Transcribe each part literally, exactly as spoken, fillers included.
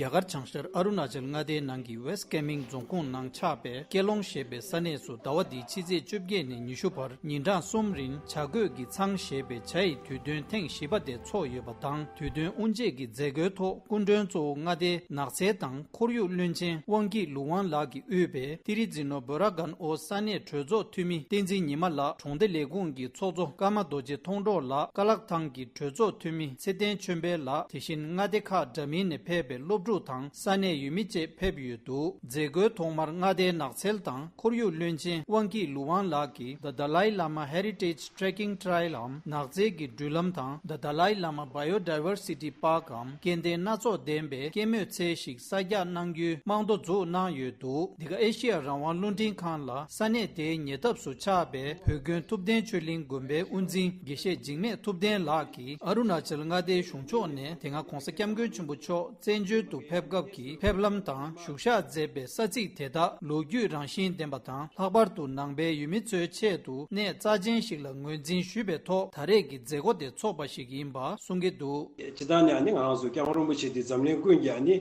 རྒྱ་གར་བྱང་ཤར་ཨ་རུ་ན་ཅལ་མངའ་སྡེའི་ནང་གི་ཝེ་སི་ཀེ་མིང་རྫོང་ཁོངས་ནང་ཆགས་པའི་ཀེ་ལོང་ཞེས་པའི་ས་གནས་སུ་ཟླ་བ་འདིའི་ཕྱི་ཚེས་བཅོ་བརྒྱད་ནས་ཉི་ཤུ་བར་ཉིན་གྲངས་གསུམ་རིང་བྱ་རྒོད་ཀྱི་ཚང་ཞེས་པའི་བྱ་ཡི་དུས་སྟོན་ཐེངས་བཞི་པ་དེ་འཚོགས་ཡོད་པ་དང་། དུས་སྟོན་དབུ་འབྱེད་ཀྱི་མཛད་སྒོའི་ཐོག་སྐུ་མགྲོན་གཙོ་བོ་མངའ་སྡེའི་ནགས་ཚལ་དང་ཁོར་ཡུག་བློན་ཆེན་དབང་སྐྱིད་ལུའུ་ཝང་ལགས་ཀྱིས་དབུས་པའི་ཏི་རི་ཛི་ནོ་བོ་ར་གན་ཨོ་ས་གནས་གྲོས་ཚོགས་འཐུས་མི་བསྟན་འཛིན་ཉི་མ་ལགས། གྲོང་སྡེ་ལས་ཁུངས་ཀྱི་ཚོགས་གཙོ་ཀརྨ་རྡོ་རྗེ་མཐོང་གྲོགས་ལགས། ཀ་ལག་ཐང་གི་གྲོས་ཚོགས་འཐུས་མི་ཚེ་བརྟན་ཆོས་འཕེལ་ལགས། དེ་བཞིན་མངའ་སྡེ་ཁག་འདྲ་མིན་ནས་ཕེབས་པའི་སློབ་ཕྲུག་དང་ས་གནས་ཡུལ་མི་བཅས་ཕེབས་ཡོད་འདུག་མཛད་སྒོའི་ཐོག་མར་མངའ་སྡེའི་ནགས་ཚལ་དང་ཁོར་ཡུག་བློན་ཆེན་དབང་སྐྱིད་ལུའུ་ཝང་ལགས་ཀྱིས་The Dalai Lama Heritage Trekking Trail འམ་ནགས་ཚལ་གྱི་འགྲུལ་ལམ་དང་The Dalai Lama Biodiversity Park འམ་སྐྱེ་ལྡན་སྣ་ཚོགས་ལྡན་པའི་སྐྱེད་མོས་ཚལ་ཞིག་གསར་རྒྱག་གནང་རྒྱུའི་རྨང་རྡོ་འཛུགས་གནང་ཡོད་འདུག་འདི་ག་ཨེ་ཤི་ཡ་རང་དབང་རླུང་འཕྲིན་ཁང་ལ་ས་གནས་དེའི་ཉེ་འདབས་སུ་ཆགས་པའི་བོད་དགོན་ཐུབ་བསྟན་ཆོས་གླིང་དགོན་པའི་དབུ་འཛིན་དགེ་བཤེས་འཇིགས་མེད་ཐུབ་བསྟན་ལགས་ཀྱིས་ཨ་རུ་ན་ཅལ་མངའ་སྡེའི་གཞུང་ཕྱོགས་ནས་དེ་སྔ་༧གོང་ས་༧སྐྱབས་མགོན་ཆེན་པོ་མཆོག་བཙན་བྱོལ་དུ་ཕེབས་སྐབས་ཀྱི་ཕེབས་ལམ་དང་བཞུགས་ཞག་མཛད་པའི་ས་ཚིགས་དེ་དག་ལོ་རྒྱུས་རང་བཞིན་ལྡན་པ་དང་། ལྷག་པར་དུ་ནང་པའི་ཡུལ་མི་ཚོའི་ཆེད་དུ་གནས་རྩ་ཆེན་ཞིག་ལ་ངོས་འཛིན་ཞུས་པའི་ཐོག་ད་རེས་ཀྱི་མཛད་སྒོ་དེ་འཚོགས་པ་ཞིག་ཡིན་པ་གསུང་གི་འདུག་སྤྱིར་བཏང་ནས་ཨ་ནི་ང་རང་ཚོ་སྐྱབས་མགོན་རིན་པོ་ཆེ་དེ་འཛམ་གླིང་ཀུན་གྱི་ཨ་ནི་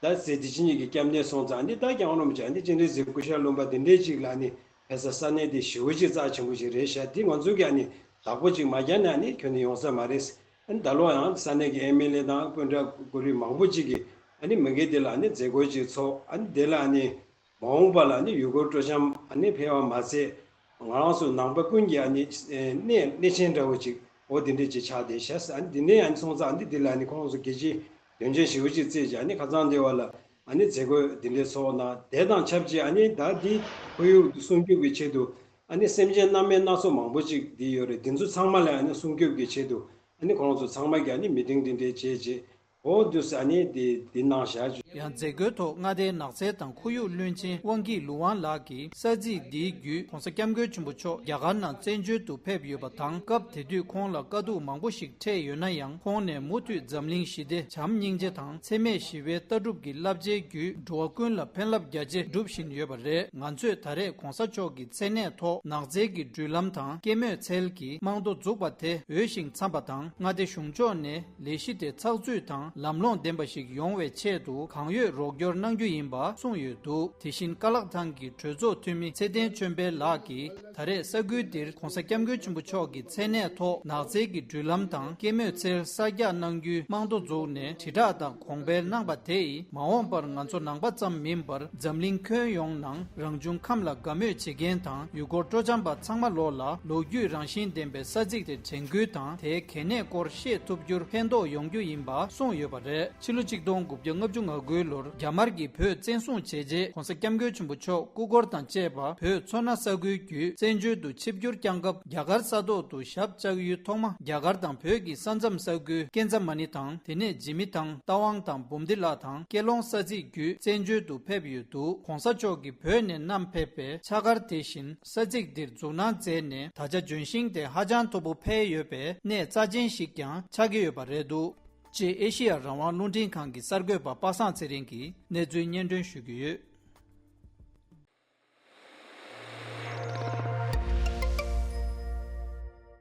ད་ཟེར་དེ་ཕྱི་གཉིས་ཀྱི་སྐྱབས་གནས་སོང་ཙང་ཨ་ནི་ད་སྐྱབས་མགོན་རིན་པོ་ཆེ་ཨ་ནི་སྤྱན་རས་གཟིགས་སྐུ་ཞབས་ལུང་པ་དེ་འདྲའི་ཅིག་ལ་ཨ་ནི་ཕེབས་ས་ས་གནས་དེ་ཞེ་པོ་ཅིག་རྩ་ཆེན་པོ་ཞིག་རེད་ཤག་དེ་ང་ཚོ་གི་ཨ་ནི་བདག་པོ་ཅིག་མ་རྒྱག་ན་ཨ་ནི་ཁྱོན་ནས་ཡོང་ས་མ་རེད། ཨ་ནི་ད་ལོ་ཡང་ས་གནས་ཀྱི་ཨེམ་ཨེལ་ཨེ་དང་སྤུན་ཟླ་སྐུ་རིམ་མང་པོ་ཅིག་གིས་ཨ་ནི་མི་སྒེར་དེ་ལ་ཨ་ནི་མཛད་སྒོ་ཅིག་ཚོགས། ཨ་ནི་དེ་ལ་ཨ་ནི་མ་འོངས་པ་ལ་ཨ་ནི་ཡུལ་སྐོར་སྤྲོ་འཆམ་ཨ་ནི་འཕེལ་བ་མ་ཚད་ང་རང་ཚོ་ནང་པ་ཀུན་གྱི་ཨ་ནི་གནས་གནས་ཆེན་འདྲ་བོ་ཅིག་འོ་དེ་འདྲས་ཅིག་ཆགས་བསྡད་ཤག་ཨ་ནི་དེ་ནས་ཨ་ནི་སོང་ཙང་ཨ་ནི་དེ་ལ་ཨ་ནི་ཁོང་ཚོ་རྒྱལ་སྤྱིའི་དོན་ཆེན་ཞེ་པོ་ཅིག་བརྩིས་ཀྱི་ཨ་ནི་ཁ་སང་དེ་བ་ལ་ཨ་ནི་མཛད་སྒོ་དེ་འདྲས་ཚོགས་གནང་། དེ་དང་ཆབས་ཅིག་ཨ་ནི་ད་འདི་ཁོར་ཡུག་སྲུང་སྐྱོབ་ཀྱི་ཆེད་དུ་ཨ་ནི་སེམས་ཅན་སྣ་མིན་སྣ་ཚོགས་མང་པོ་ཅིག་འདི་ཡོད་རེད། འདི་ཚོ་ཚང་མ་ལ་ཨ་ནི་སྲུང་སྐྱོབ་ཀྱི་ཆེད་དུ་ཨ་ནི་ཁོང་ཚོ་ཚང་མ་གིས་ཨ་ནི་མི་ཊིང་འདི་འདྲས་བྱས་རྗེས། འོ་འདུག་ཟེར་ཨ་ནི་འདི་འདི་གནང་བཞག་ཅིག་ཡང་མཛད་སྒོའི་ཐོག་མངའ་སྡེའི་ནགས་ཚལ་དང་ཁོར་ཡུག་བློན་ཆེན་དབང་སྐྱིད་ལུའུ་ཝང་ལགས་ཀྱིས་ས་ཚིགས་འདིའི་བརྒྱུད་༧གོང་ས་༧སྐྱབས་མགོན་ཆེན་པོ་མཆོག་རྒྱ་གར་ནང་བཙན་བྱོལ་དུ་ཕེབས་ཡོད་པ་དང་། སྐབས་དེ་དུས་ཁོང་ལ་དཀའ་སྡུག་མང་པོ་ཞིག་འཕྲད་ཡོད་ན་ཡང་། ཁོང་ནས་མུ་མཐུད་འཛམ་གླིང་ཞི་བདེ་བྱམས་སྙིང་རྗེ་དང་། འཚེ་མེད་ཞི་བའི་ལྟ་གྲུབ་ཀྱི་བསླབ་བྱའི་བརྒྱུད་འགྲོ་བ་ཀུན་ལ་ཕན་རླབས་རྒྱ་ཆེ་སྒྲུབ་བཞིན་ཡོད་པ་རེད། ང་ཚོས་ད་རེས་༧གོང་ས་མཆོག་གི་མཚན་གནས་ཐོག་ནགས་ཚལ་གྱི་འགྲུལ་ལམ་དང་སྐྱེད་མོས་ཚལ་གྱི་རྨང་རྡོ་འཛུགས་པ་དེ་འོས་ཤིང་འཚམས་པ་དང་། མངའ་སྡེ་གཞུང་ཕྱོགས་ནས་ལས་གཞི་དེ་ཚགས་ཚུད་དང་ལམ་ལྷོང་ལྡན་པ་ཞིག་ཡོང་བའི་ཆེད་དུ་གང་ཡོད་རོགས་སྐྱོར་གནང་རྒྱུ་ཡིན་པ་གསུངས་ཡོད་འདུག་དེ་བཞིན་ཀ་ལག་ཐང་གི་གྲོས་ཚོགས་འཐུས་མི་ཚེ་བརྟན་ཆོས་འཕེལ་ལགས་ཀྱིས། ད་རེས་ས་ཁུལ་འདིར་༧གོང་ས་༧སྐྱབས་མགོན་ཆེན་པོ་མཆོག་གི་མཚན་གནས་ཐོག་ནགས་ཚལ་གྱི་འགྲུལ་ལམ་དང་སྐྱེད་མོས་ཚལ་གསར་རྒྱག་གནང་རྒྱུའི་རྨང་རྡོ་འཛུགས་ནས་དྲིལ་བསྒྲགས་དང་གོང་འཕེལ་གནང་པ་དེ་ཡིས། མ་འོངས་པར་ང་ཚོ་ནང་པ་ཙམ་མིན་པར་འཛམ་གླིང་ཁྱོན་ཡོངས་ནང་རང་བྱུང་ཁམས་ལ་དགའ་མོས་བྱེད་མཁན་དང་ཡུལ་སྐོར་སྤྲོ་འཆམ་པ་ཚང་མ་ལོ་ལ་ལོ་རྒྱུས་རང་བཞིན་ལྡན་པའི་ས་ཚིགས་དེ་དྲན་སྐུལ་དང་དེའི་གལ་གནད་སྐོར་ཤེས་ཐུབ་རྒྱུར་ཕན་ཐོགས་ཡོང་རྒྱུ་ཡིན་པ་གསུངས་ཡོད་པ་རེད། ཕྱི་ལོ་ཆིག་སྟོང་དགུ་བརྒྱ་ལྔ་བཅུ་ང་དགུའི་ལོར་རྒྱ་དམར་གྱིས་བོད་བཙན་བཟུང་བྱས་རྗེས། ༧གོང་ས་༧སྐྱབས་མགོན་ཆེན་པོ་མཆོག་སྐུ་འཁོར་དང་བཅས་པ་བོད་མཚོ་སྣ་ས་ཁུལ་བརྒྱུད་བཙན་བྱོལ་དུ་ཆིབས་བསྒྱུར་བསྐྱངས་སྐབས། རྒྱ་གར་ས་ཐོག་ཏུ་ཞབས་བཅགས་ཡུལ་ཐོག་མ་རྒྱ་གར་དང་བོད་ཀྱི་ས་མཚམས་ས་ཁུལ་ཀེན་ཛ་མ་ནི་དང་། དེ་ནས་ཇི་མི་དང་རྟ་དབང་དང་བུམ་ཐི་ལ་དང་ཀེ་ལོང་ས་ཚིགས་བརྒྱུད་བཙན་བྱོལ་དུ་ཕེབས་ཡོད་འདུག ༧གོང་ས་མཆོག་གིས་བོད་ནས་བསྣམས་ཕེབས་པའི་ཕྱག་འཁར་དེ་བཞིན་ས་ཚིགས་འདིར་འཛུགས་གནང་མཛད་ནས། ད་ཆ་ལྗོན་ཤིང་དེ་ཧ་ཅང་མཐོ་པོ་འཕེལ་ཡོད་པའི་གནས་རྩ་ཆེན་ཞིག་ཀྱང་ཆགས་ཀྱི་ཡོད་པ་རེད་འདུག་ཅེས་ཨེ་ཤེ་ཡ་རང་དབང་རླུང་འཕྲིན་ཁང་གི་གསར་འགོད་པ་པ་སངས་ཚེ་རིང་གིས་གནས་ཚུལ་སྙན་སྒྲོན་ཞུ་གི་ཡོད།